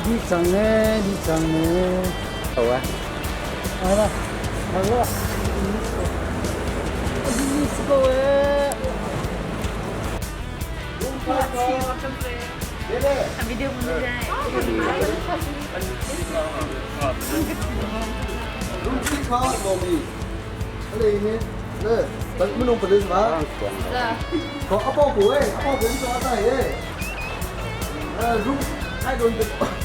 Dih cang ee, dih cang ee. Ho ah? Ara, ara. Ko ee. Lungsi kha lomi ale hi le ban minung palis ma ko apo ko e apo ko so ata e rung ai don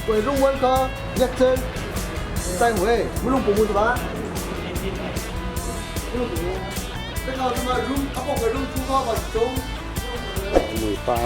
ko rung wan ko yak chen tai mu e minung pu mu ba minung pu te ko ma rung apo ko rung thu ko ba chung Muipa.